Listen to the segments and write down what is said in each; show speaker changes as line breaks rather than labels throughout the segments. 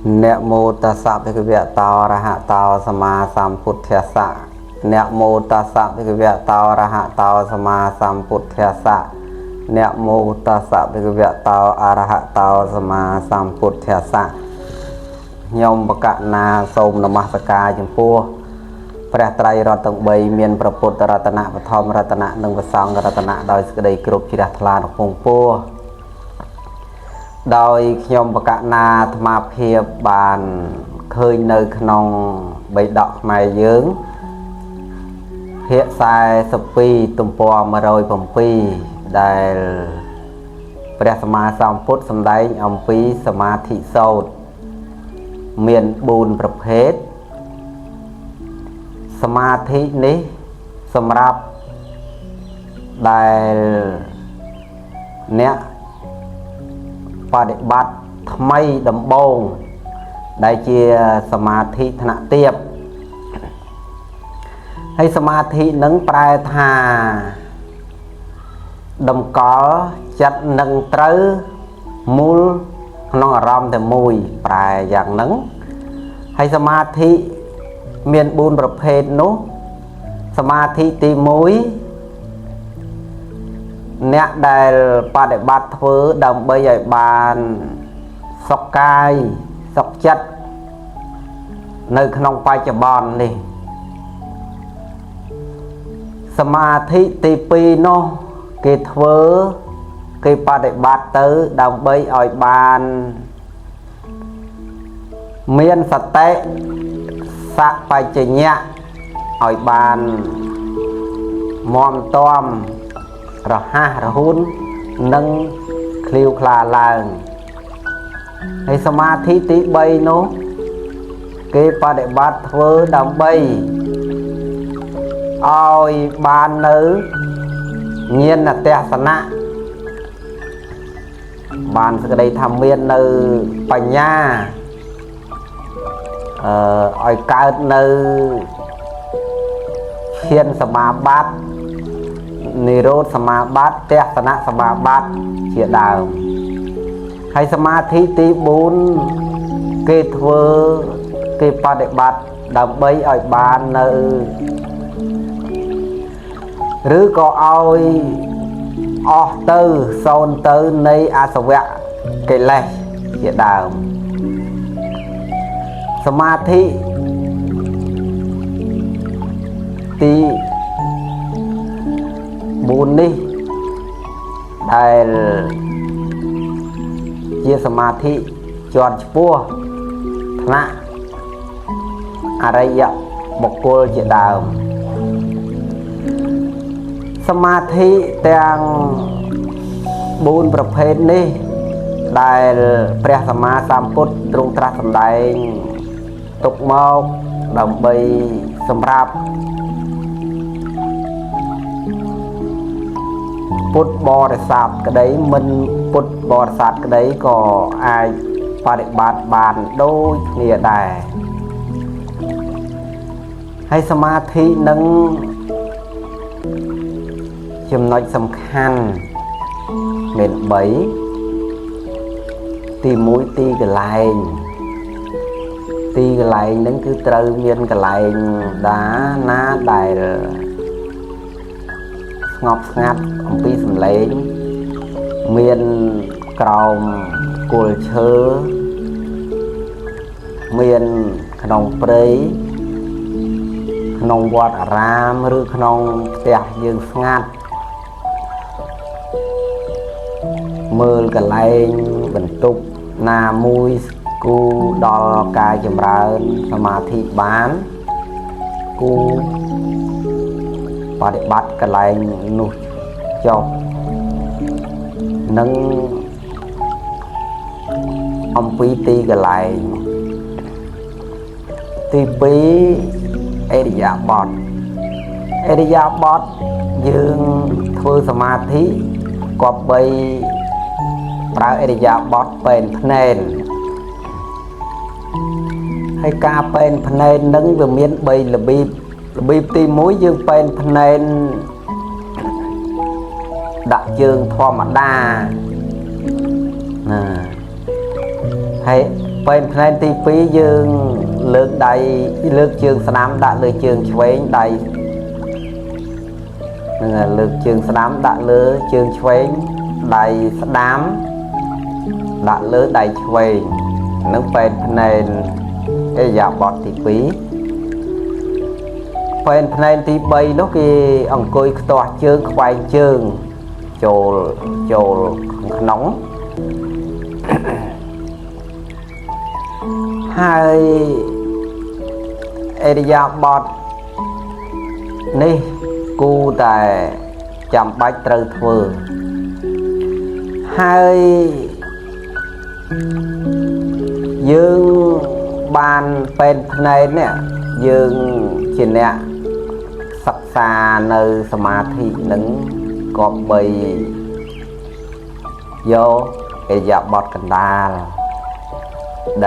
នមោតស្សៈភគវៈតោអរហតោសម្មាសម្ពុទ្ធស្សៈនមោតស្សៈភគវៈតោអរហតោសម្មាសម្ពុទ្ធស្សៈនមោតស្សៈភគវៈតោអរហតោសម្មាសម្ពុទ្ធស្សៈខ្ញុំបកណាសូមនមស្ការចំពោះព្រះត្រៃរតន៍ទាំង3មានព្រះពុទ្ធរតនៈបឋមរតនៈនិងព្រះសង្ឃរតនៈដោយសេចក្តីគោរពជ្រះថ្លាក្នុងពងពោះដោយខ្ញុំបកណាអាត្មាភាពបានឃើញនៅក្នុងបិដកខ្មែរយើងភាគ42ទំព័រ107ដែលព្រះសម្មាសម្ពុទ្ធសម្ដែងអំពីសមាធិសោតមាន4ប្រភេទសមាធិនេះសម្រាប់ដែលអ្នកបដិបត្តិថ្មីដំបូងដែលជាសមាធិថ្នាក់ទាបហើយសមាធិនឹងប្រែថាតម្កល់ចិត្តនឹងត្រូវមូលក្នុងអារម្មណ៍តែមួយប្រែយ៉ាងហ្នឹងហើយសមាធិមាន4ប្រភេទនោះសមាធិទី1អ្នកដែលបដិបត្តិធ្វើដើម្បីឲ្យបានសុខកាយសុខចិត្តនៅក្នុងបច្ចុប្បន្ននេះសមាធិទី2នោះគេធ្វើគេបដិបត្តិទៅដើម្បីឲ្យបានមានសតិសបច្ចញ្ញៈឲ្យបានមតំរហ័សរហួននិងឃ្លាវខ្លាឡើងហើយសមាធិទី3នោះគេបដិបត្តិធ្វើដើម្បីឲ្យបាននៅញាណទស្សនៈបានសក្តីថាមាននៅបញ្ញាឲ្យកើតនៅឈានសមាបត្តិនិរោធសមាបត្តិទស្សនៈសមាបត្តិជាដើមហើយសមាធិទី4គេធ្វើគេបដិបត្តិដើម្បីឲ្យបាននៅឬក៏ឲ្យអស់ទៅសូន្យទៅនៃអាសវៈកិលេសជាដើមសមាធិទី4នេះដែលជាសមាធិជាន់ខ្ពស់ថ្នាក់អរិយបុគ្គលជាដើមសមាធិទាំង4ប្រភេទនេះដែលព្រះសម្មាសម្ពុទ្ធទ្រង់ត្រាស់សម្ដែងទុកមកដើម្បីសម្រាប់ពុទ្ធបរិស័ទក្តីមិនពុទ្ធបរិស័ទក្តីក៏អាចបដិបត្តិបានដូចគ្នាដែរហើយសមាធិនឹងចំណុចសំខាន់មាន3ទី1ទីកន្លែងទីកន្លែងហ្នឹងគឺត្រូវមានកន្លែងដាណាដែលស្ងប់ស្ងាត់អំពីសំឡេងមានក្រោមគល់ឈើមានក្នុងព្រៃក្នុងវត្តអារាមឬក្នុងផ្ទះយើងស្ងាត់មើលកន្លែងបន្ទប់ណាមួយគូដល់ការចម្រើនសមាធិបានគូបដិបត្តិកន្លែងនោះចុះនឹងអំពីទីកន្លែងទី2អរិយាបថអរិយាបថយើងធ្វើសមាធិគប្បីប្រើអរិយាបថពេនភ្នែនហើយការពេនភ្នែននឹងវាមាន3របៀបរបៀបទី1យើងពេនភ្នែនដាក់ជើងធម្មតាណាហើយ ពេលផ្នែកទី2យើងលើកដៃលើកជើងស្ដាំដាក់លើជើងឆ្វេងដៃនឹងហើយលើកជើងស្ដាំដាក់លើជើងឆ្វេងដៃស្ដាំដាក់លើដៃឆ្វេងនឹងពេលផ្នែកឥរិយាបថទី2ពេលផ្នែកទី3នោះគេអង្គុយខ្ទាស់ជើងខ្វែងជើងចូលចូលក្នុង ហើយឥរិយាបថនេះគូតែចាំបាច់ត្រូវធ្វើហើយយើងបានពេនភ្នែននេះយើងជាអ្នកសិក្សានៅសមាធិនឹងគប្បីយកឥរិយាបថកណ្ដាល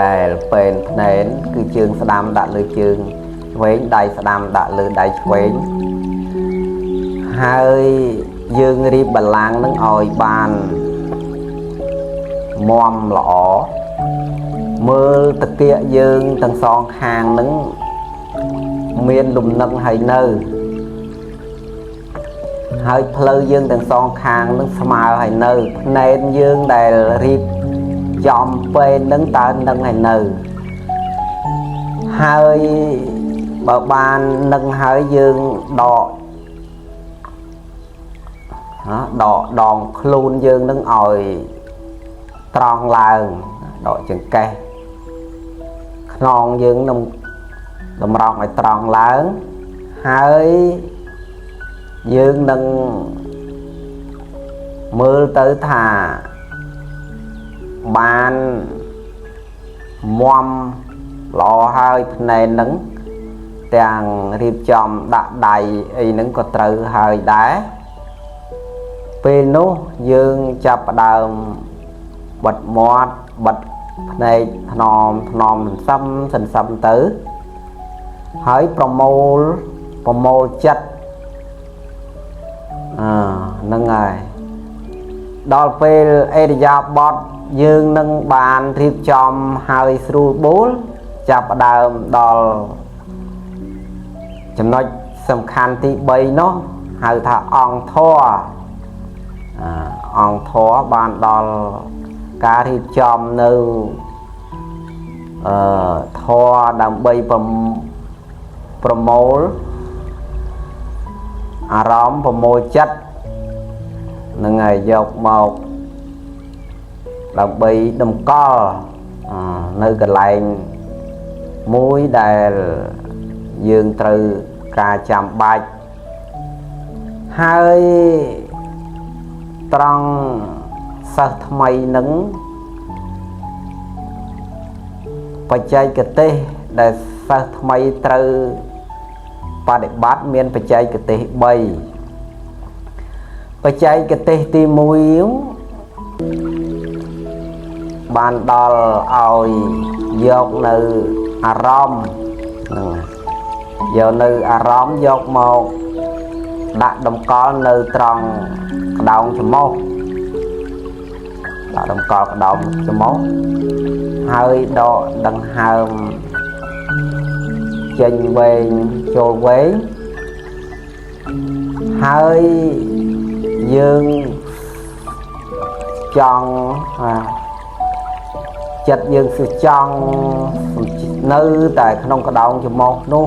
ដែលពេនភ្នែនគឺជើងស្ដាំដាក់លើជើងឆ្វេងដៃស្ដាំដាក់លើដៃឆ្វេងហើយយើងរៀបបល្ល័ង្កនឹងឲ្យបានមាំល្អមើលតាគៀកយើងទាំងសងខាងនឹងមានលំនឹងហើយនៅហើយផ្លូវយើងទាំងសងខាងនឹងស្មើហើយនៅភ្នែនយើងដែលរៀបចំពេលនឹងតើនឹងហើយនៅហើយបើបាននឹងហើយយើងដកហ៎ដកដងខ្លួនយើងនឹងឲ្យត្រង់ឡើងដកចង្កេះខ្នងយើងនឹងតម្រង់ឲ្យត្រង់ឡើងហើយយើងនឹងមើលទៅថាបានមាំល្អហើយភ្នែននឹងទាំងរៀបចំដាក់ដៃអីហ្នឹងក៏ត្រូវហើយដែរពេលនោះយើងចាប់ផ្ដើមបិទមាត់បិទភ្នែកថ្នមថ្នមសន្សំសន្សំទៅហើយប្រមូលប្រមូលចិត្តអឺហ្នឹងហើយដល់ពេលឥរិយាបថយើងនឹងបានរៀបចំហើយស្រួលបួលចាប់ផ្ដើមដល់ចំណុចសំខាន់ទី3នោះហៅថាអង្គធម៌អង្គធម៌បានដល់ការរៀបចំនៅអឺធម៌ដើម្បីប្រមូលអារម្មណ៍ប្រមូលចិត្តនឹងហើយយកមកដើម្បីតម្កល់នៅកន្លែងមួយដែលយើងត្រូវការចាំបាច់ហើយត្រង់សិស្សថ្មីនឹងបច្ចេកទេសដែលសិស្សថ្មីត្រូវបដិបត្តិមានបច្ចេកទេស3បច្ចេកទេសទី1បានដល់ឲ្យយកនៅអារម្មណ៍ហ្នឹងយកនៅអារម្មណ៍យកមកដាក់តម្កល់នៅត្រង់ក្តោងច្រមុះដាក់តម្កល់ក្តោងច្រមុះហើយដកដង្ហើមចេញវែងចូលវែងហើយយើងចង់ចិត្តយើងគឺចង់នៅតែក្នុងក្តោងច្រមុះនោះ